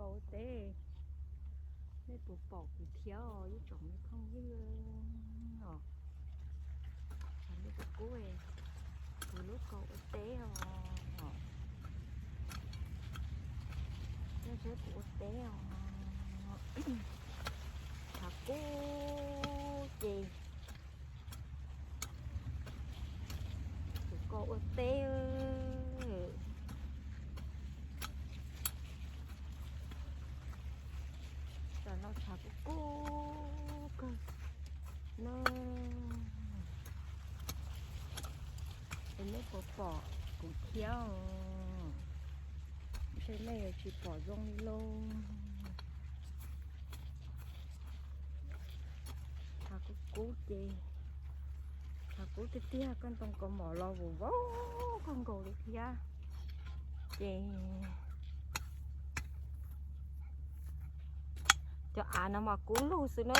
Pom ua teb, nej puas pom kuv thiab os ib tsoom me phooj ywg os? Nej puas pom kuv lub kaus ua teb os? Nej saib kuv ua teb os, tshav kub ces kuv kaus ua teb. Tam no tshav kub kub kawg no. Es nej puas pom kuv thiab os? Ntshe nej yuav tsis pom zoo li lauj. Tshav kub kub ces, tshav kub tiag tiag, koj ntoo kaus mom los vau vau kawg nkaus li thiab. Ces cov av no mas kub lug xwb na.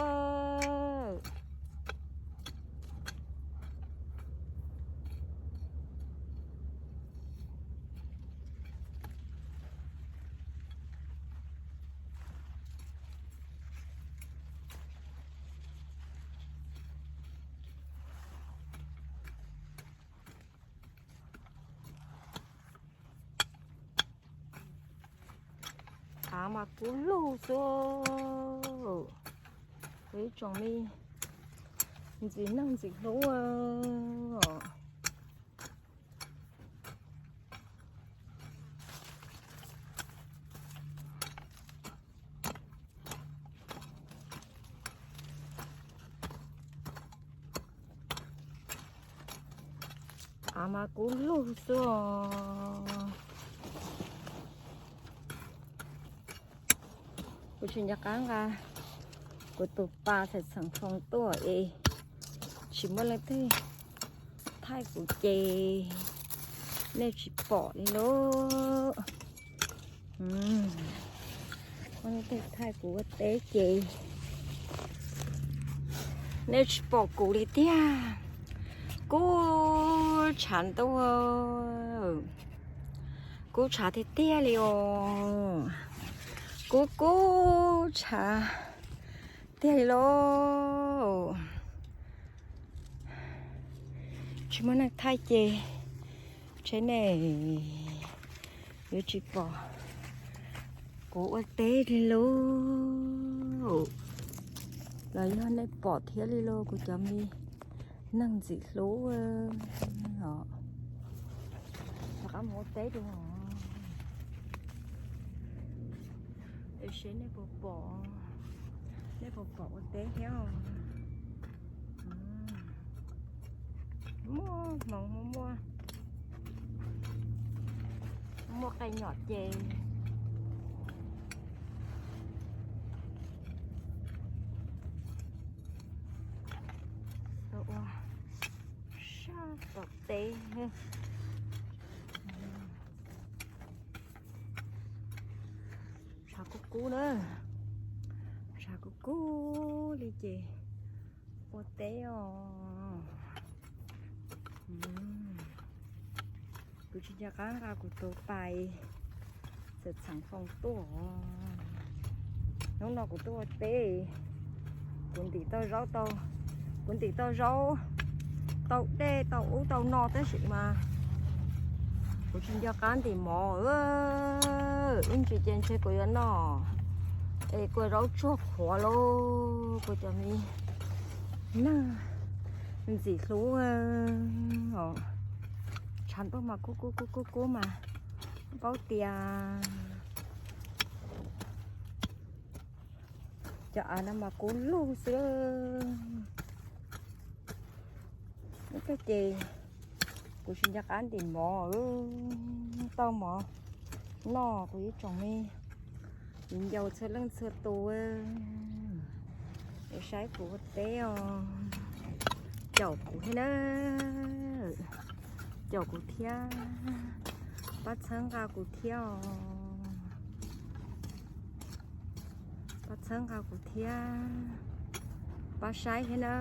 Av mas kub lug xwb. Kuv ib tsoom me ntxim neej ntxim hlub os. Av mas kub lug xwb os. Kuv tsis nco qab nqa kuv tus pas txheem txheem foos tuaj es tsis muaj leej twg thaij kuv ces nej tsis pom li lauj. Muaj leej twg thaij kuv ua teb ces nej tsis pom kuv li tiag. Kub tshav ntuj, kub tshav tiag tiag li os. Kub kub tshav tiag li lauj. Tsis muaj neeg thaij ces ntshe nej yuav tsis pom kuv ua teb li lauj. Los yog nej pom thiab li lauj kuv cov me neeg ntxim hlub os. Rov qab mus ua teb dua os. Es seb nej puas pom, nej puas pom ua teb thiab os? Muaj hmoov muaj, muaj qee nyom ces ua sab tom teb. Tshav kub kub na, tshav kub kub li ces ua teb os. Kuv tsis nco qab nqa kuv tus pais txheem txheem foos tuaj. Hnub no kuv tuaj ua teb, kuv ntim tau zaub tau, kuv ntim tau zaub, tau dej tau ub tau no tab sis mas kuv tsis nco qab ntim mov. Ib ntsis ces ntshe kuv yuav noj es kua zaub tsuag qhuav lauj kuv cov me neeg ntxim hlub. Tshav ntuj mas kub kub kub kub kub mas paub tias cov av no mas kub lug xwb. Ib pliag ces kuv tsis nco qab ntim mov, tau mov noj kuv ib tsoom me viv ncaus txhua leej txhua tus es saib kuv ua teb os, caum kuv thiab na, caum kuv thiab, pab txhawb nqa kuv thiab os, pab txhawb nqa kuv thiab, pab saib thiab na.